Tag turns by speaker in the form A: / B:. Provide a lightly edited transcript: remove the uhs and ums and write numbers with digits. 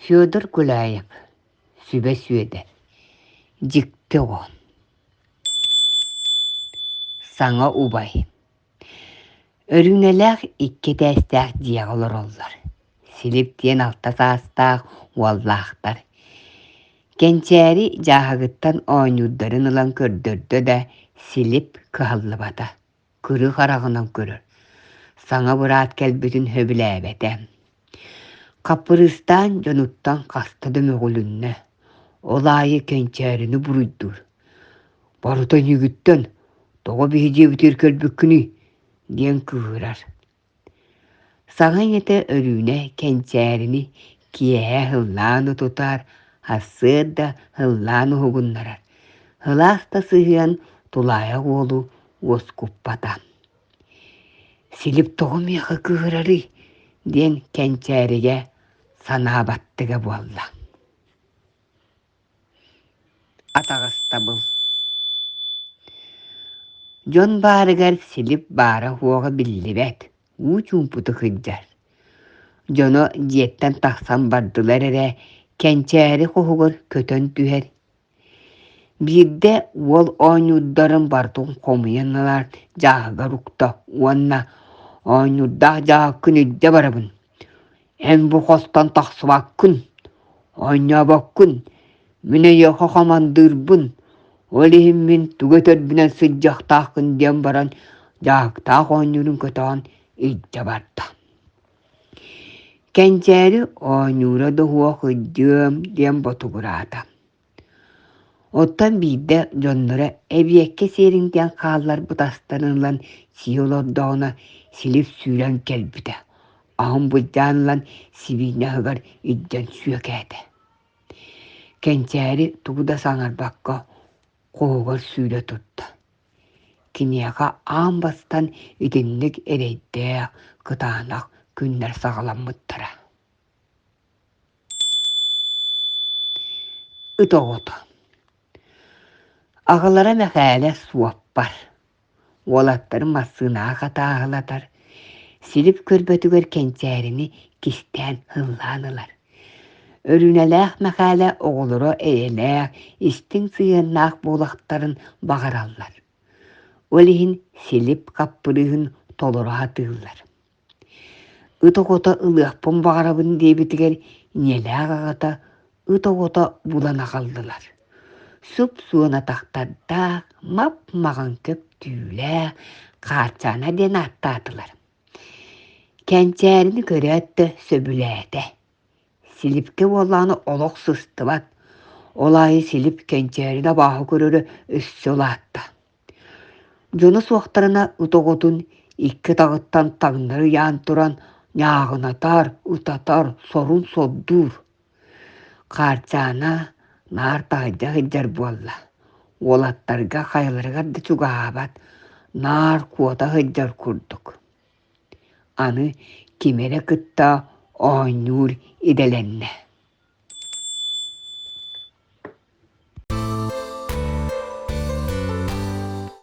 A: Федор Гуляев, Сүбэ Сүөдэр, Дьикти оҕо Саҥа убай Өрүүнэлээх икки этээстээх дьиэҕэ олороллор. Силип диэн алта саастаах уоллаахтар. Кэнчээри дьааһыгыттан оонньуурдарын ылан көрдөрдө да, Силип кыһаллыбата кырыы хараҕынан көрөр, саҥа быраат кэлбитин сөбүлээбэтэ. Хаппырыыстаан дьонуттан хаста да мөҕүлүннэ, ол аайы Кэнчээрини буруйдуур: «Барыта эйигиттэн, тоҕо биһи дьиэбитигэр кэлбиккиний?» диэн кыыһырар. Саҥа ийэтэ Өрүүнэ Кэнчээрини киэһэ һыллаан утутар, сарсыарда һыллаан уһугуннарар, сылаас да сыһыан тулаайах уолу уоскуппата. «Силип тоҕо миэхэ кыыһырарый?» диэн Кэнчээригэ санаабаттыга буолла. Атаҕастабыл Дьон баарыгар Силип баара-суоҕа биллибэт, уу чуумпутук сылдьар. Дьоно дьиэттэн тахсан бардылар эрэ, Кэнчээри хоһугар көтөн түһэр. Биирдэ уол оонньуурдарын барытын хомуйан ылар дьааһыгар укта уонна «Оонньуурдаах дьааһыккын илдьэ барабын, Эн бу хостон тахсыбаккын, оонньообоккун, мин эйиэхэ хамандыырбын, ол иһин мин тугу өтөрбүнэн сылдьыахтааххын диэн баран дьааһыктаах оонньуурун көтөҕөн илдьэ барда. Кэнчээри оонньуура да суох ыйдыам диэн ботугураата. Оттон биирдэ дьонноро эбиэккэ сиэриҥтэн хаалларбыт астарын ылан сии олордоҕуна Силип сүүрэн кэлбитэ, аһын былдьаан ылан сибиинньэ аһыгар илдьэн сүөкээтэ. Кэнчээри тугу да саҥарбакка хоһугар сүүрэ турда. Киниэхэ аан бастаан итинник эрэйдээх, кытаанах күннэр саҕаламмыттара. Ыт оҕото Аҕалара Мэхээлэ суоппар, уолаттарын массыынаҕа хатааһылатар, Силип көрбөтүгэр Кэнчээрини кистээн ыллаан ылар. Өрүүнэлээх Мэхээлэ оҕолоро эйэлээх, истиҥ сыһыаннаах буолуохтарын баҕараллар. Ол иһин Силип хаппырыыһын толоро сатыыллар. Ыт оҕото ылыахпын баҕарабын диэбитигэр ийэлээх аҕата ыт оҕото булан аҕаллылар. Суп-суон атахтардаах, мап-маҕан көп түүлээх Хаарчаана диэн ааттаатылар. Кэнчээрини көрөөт да сөбүлээтэ. Силипкэ буоллаҕына олох сыстыбат, ол аайы Силип Кэнчээрини абааһы көрөрө өссө улаатта. Дьоно суохтарына ыт оҕотун икки атаҕыттан таҥнары ыйаан туран ньааҕынатар, ытатар, сорун сордуур. Хаарчаана наар таһырдьа сылдьар буолла, уолаттарга хайаларыгар да чугаһаабат, наар куота сылдьар курдук. Аны кими эрэ кытта оонньуур идэлэннэ.